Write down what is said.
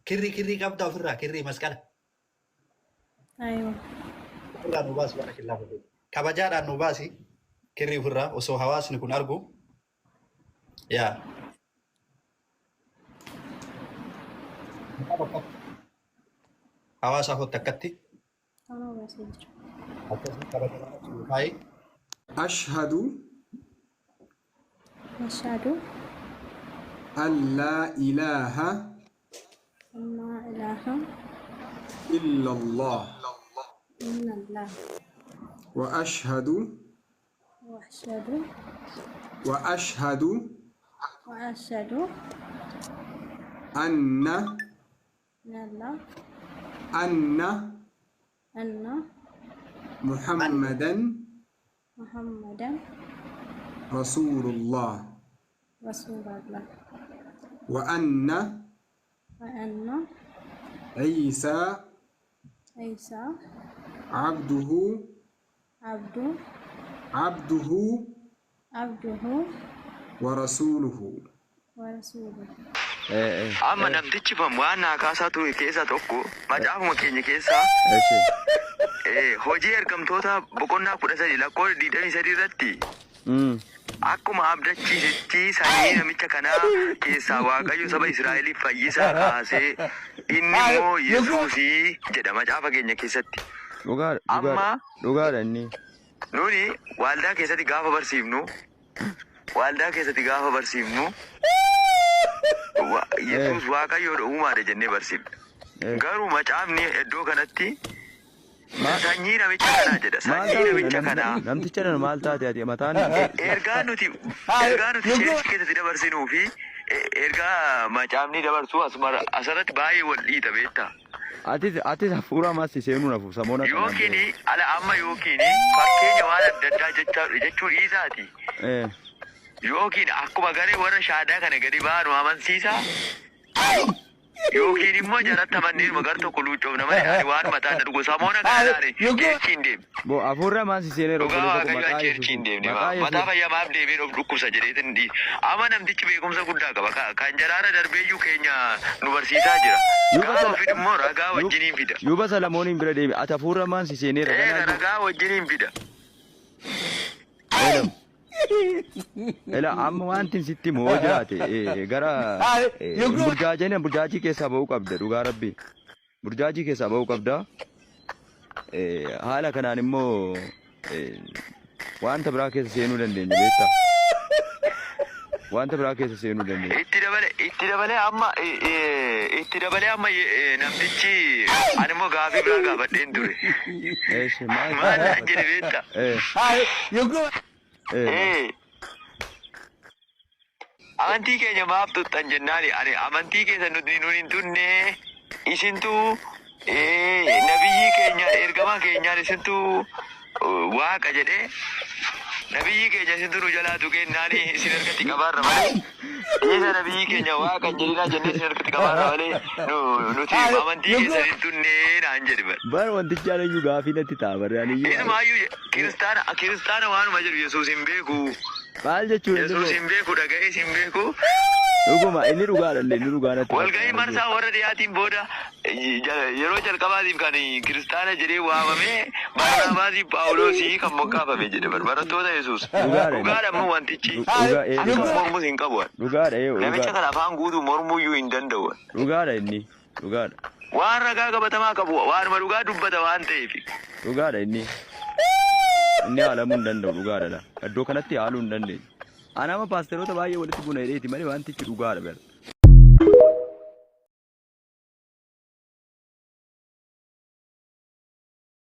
Kirrii kirrii qabda ofirraa kirrii masqala. Aywa. Ofirraa nu baasi barakallahu fiik. Kabajaadhaan nu baasi kirrii ofirraa osoo hawaasni kun argu. Yaa. Hawaasa hootti akkatti. Kanoo baasee jira. Akkasii kabajamaan achi nu kaa'i. Ashhadu Ashhadu an laa ilaaha an laa ilaaha illallah illallah wa ashhadu wa ashhadu wa ashhadu wa ashhadu anna anna anna anna muhammadan muhammadan rasulullah rasulallah wa anna wa anna ciisa isa abduhu abdu abduhu abduhu wa rasuluhu. wa rasuluhu. Amma namtichi kun waan naa kaasaa ture keessaa tokko macaafuma keenya keessaa Eshi. hojii ergamtoota boqonnaa 13 lakkoofsa 23 irratti akkuma abdachiisetti sanyii namicha kanaa keessaa Waaqayyo saba Israa'eliif fayyisaa kaasee inni immoo Yesuusii jedha macaafa keenya keessatti. Dhugaadha. Amma Dhugaadha. Dhugaadha inni. nuni waaldaa keessatti gaafa barsiifnu waaldaa keessatti gaafa barsiifnu Yesuus Waaqayyoodha uumaadha jennee barsiifna. Garuu macaafni iddoo kanatti sanyii namicha kanaa jedha. Maal Sanyii taate namicha kanaa namticha nana maal taate ati mataan ergaa nuti ergaa nuti cheerchii keessatti dabarsinuu fi ergaa macaafni dabarsu asirratti baay'ee wal dhiita beektaa. Atis atis hafuura ammas seenuu nafu samoona kanaan Yookiin booda. ala amma yookiin fakkeenya waan adda addaa jechuu dhiisaati. Yookiin akkuma garee warra shaadaa kana gadi baanu amansiisaa. Yookiin immoo jaratti amanneen gar tokko luuccoofna malee ani waan mataan na dhugu samoona kana laane cheerchii hin deemne. Bo hafuurri ammas seenee Dhugaa obboleessa koo Waaqayyoo maqaa an cheerchii hin Yesuusiin deemne. maqaa Mataa Yesuus fayyaa maaf deebiin of dhukkubsa jedheetin dhiise. Amma namtichi beekumsa guddaa qaba. Kan jaraara darbeeyyuu keenya nu barsiisaa jira. Yuuba Gaafa sala fidu immoo ragaa wajjiniin fida. Yuuba Salamooniin bira deemi ati hafuurri ammas seeneera Eega ganaa jiru. ragaa wajjiniin fida. Ela ela amma wanti sitti himu yoo jiraate gara burjaajeen burjaajii keessaa ba'uu qabda dhugaa rabbi burjaajii keessaa ba'uu qabda. Haala kanaan immoo wanta biraa keessa seenuu dandeenya beektaa? Wanta biraa keessa seenuu dandeenya. Itti dabale itti dabalee amma itti dabalee amma namtichi ani immoo gaafii biraa gaafadheen ture. Eeshi maal Maal naan jedhe beektaa? Amantii keenya maaf tuxxan jennaani ani amantii keessa nuti nun hin tunne isintu nabiyyii keenyaan ergamaa keenyaan isintu waaqa jedhee nabiyyii keenya isintu nu jalaa tuqeennaani isin harkatti qabaarra malee dhiisa nabiyyii keenya waaqa hin jedhinaa jennee isin harkatti qabaarra malee nuti amantii keessan hin tunne naan jedhe bar. Bar wantichi anayyuu gaafii natti ta'a barre aniyyuu. Isumaayyuu kiristaana kiristaana waanuma jedhu Yesuus hin beeku. Maal jechuun inni Yesuus kun? hin beeku dhaga'ees hin beeku. Dhuguma inni dhugaadha illee inni dhugaa natti Walga'ii fakkaata. marsaa warra dhiyaatiin booda yeroo jalqabaatiif kan kiristaana jedhee waamame Barnaabaasii Phaawulosii kan moggaafame jedhe bar barattoota Yesuus. Dhugaadha inni. Dhugaadha immoo wantichi Dhugaa ee akka dhugaa. mormus hin qabu. Dhugaadha ee Namicha dhugaadha. kana afaan guutuu mormuyyuu hin danda'u. Dhugaadha inni. Dhugaadha. Waan ragaa qabatamaa qabu waanuma dhugaa dubbata waan ta'eef. Dhugaadha inni. Inni haalamuu hin danda'u dhugaadha la. Iddoo kanatti haaluu hin dandeenyu. Ani amma paasteroota baay'ee walitti buna jedheeti malee wantichi dhugaadha bara.